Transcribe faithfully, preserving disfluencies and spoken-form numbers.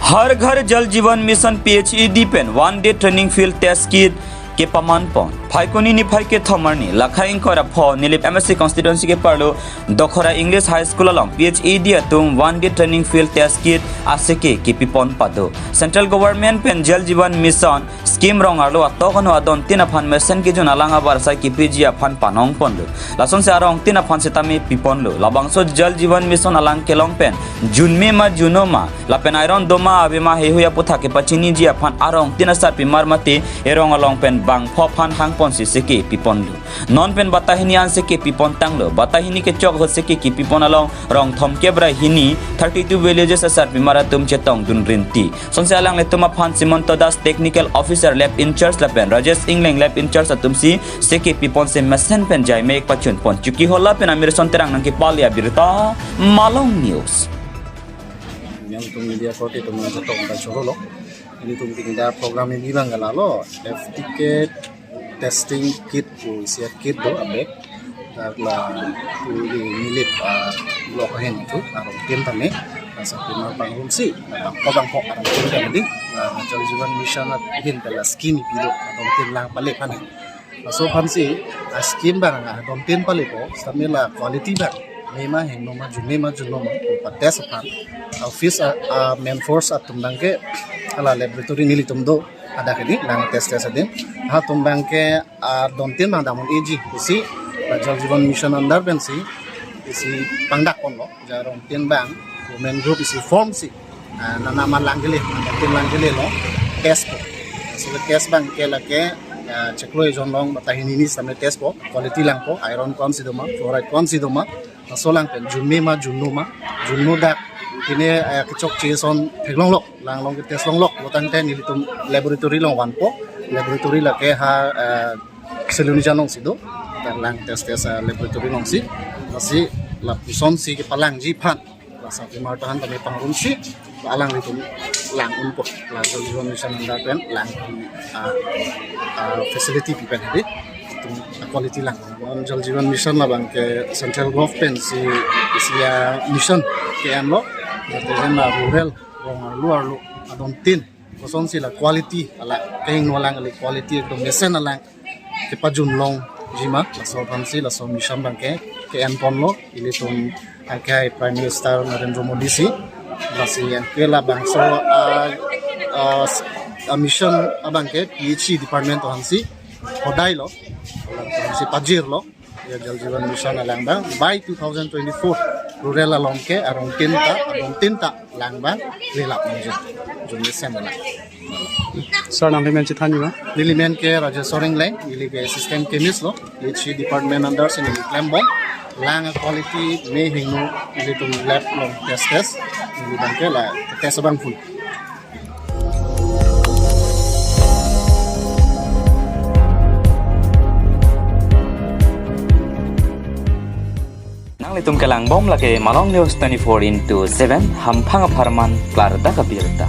Har Ghar Jal Jeevan Mission P H E D pen one day training field test kit kepaman pon. Phaikuni niphai kethom arni, Lakha ingkoi ra pho Nilip M A C constituency keparlo Dokhora English High School along P H E D atum one day training field test kit aseke kepipon pado. Central Government pen Jal Jeevan Mission scheme rong arlo atok ano adontin aphan mesen kejun alang abar sai kepiji aphan panong ponlo. Lasonsi arongtin aphan setame piponlo. Labangso Jal Jeevan Mission alang kelong pen junme ma junno ma lapen iron doma ave ma heihui aputhak kepachiniji aphan arongtin asarpimar mate erong along pen bangpho aphan hangponsi seke piponlo. Non pen batahini an seke pipontanglo. Batahini kechok ahut seke kepipon along rong thomkep ra hini thirty two villages asarpimar atum chetongdun rinti. Sonsi alanglitum aphan Simanta Das, Technical Officer Lab in Charge lapen Rajesh Engleng Lab in Charge atumsi seke piponsi mesen pen jaimek pachun pon. Chuki Hola pen Amir Son Terang nangkepale abirta, Malong News. Yang tum media korte tum nangchetong ta chorolo. Ilitum tingda program ini bang lalo. Air ticket testing kit pu isi akit do abek. Dak la pu di Nilip, ah, block ahin tu arongtin tame. Asarpimar pangrumsi, ah, bangpho bangpho arongtin tame di. Ah, Jal Jeevan Mission ahin pen la scheme pido arongtin lang pale pan ahin. Laso aphansi, ah, scheme bang, ah, arongtin palepo, setame la quality bang. Me ma hingno ma, junme ma junno ma, pu patest aphan. Office, ah, ah, main force atum abangke, hala laboratory nelitum do, hadak hedi, lang test test adin. Hatum abangke, ah, arongtin bang damnon eji, pusi, la Jal Jeevan Mission under pensi, isi pangdak ponlo, ja arongtin bang, women group isi form si, ah, nana man lang kele, arongtin lang kelelo, test po. So test abangke lake, ah, chiklo ejon along batahini ni setame test po, quality langpo, iron ko-ansi doma, fluoride ko-ansi doma, laso lang pen junme ma junno ma, junno dak, pine, ah, kechokche ason theklonglok, lang along ke test longlok, lo tangte nelitum laboratory along vanpo, laboratory lake ha, ah, Silonijan alongsi do, dak lang test test, ah, laboratory alongsi, lasi lapusonsi kepalangji aphan, la asarpimar tahan tame pangrumsi, la alanglitum lang unpo, la Jal Jeevan Mission under pen lang, ah, ah, facility pi pen hedi, itum, ah, quality lang. Non Jal Jeevan Mission labangke Central Government pensi, isi a-mission ke-enlo, lapen la rural rong arlo arlo adontin kosonsi la quality, hala kehingno alang, hala quality ekdom mesen alang kepajun longji ma, laso aphansi laso mission abangke ke-en ponlo, ilitum akhai Prime Minister Narendra Modi si, lasi yang ke labangso, ah, ah, s-, ah, mission abangke P H E department aphansi hodai lo, aphansi pajirlo. Ya, Jal Jeevan Mission alang abang by two thousand twenty-four rural along ke arongtin ta, arongtin ta lang abang lelap nangji. Jun mesen alang. Sir, nangli men chethanji ma? Neli men ke Rajesh Engleng, neli ke assistant chemist lo, P H E department under si neli klembom. Lang quality me hingno nelitum lab along test test, neli abangke la test abang full. Nanglitum kelangbom lake Malong News twenty-four into seven, hamphang apharman klardak abirta.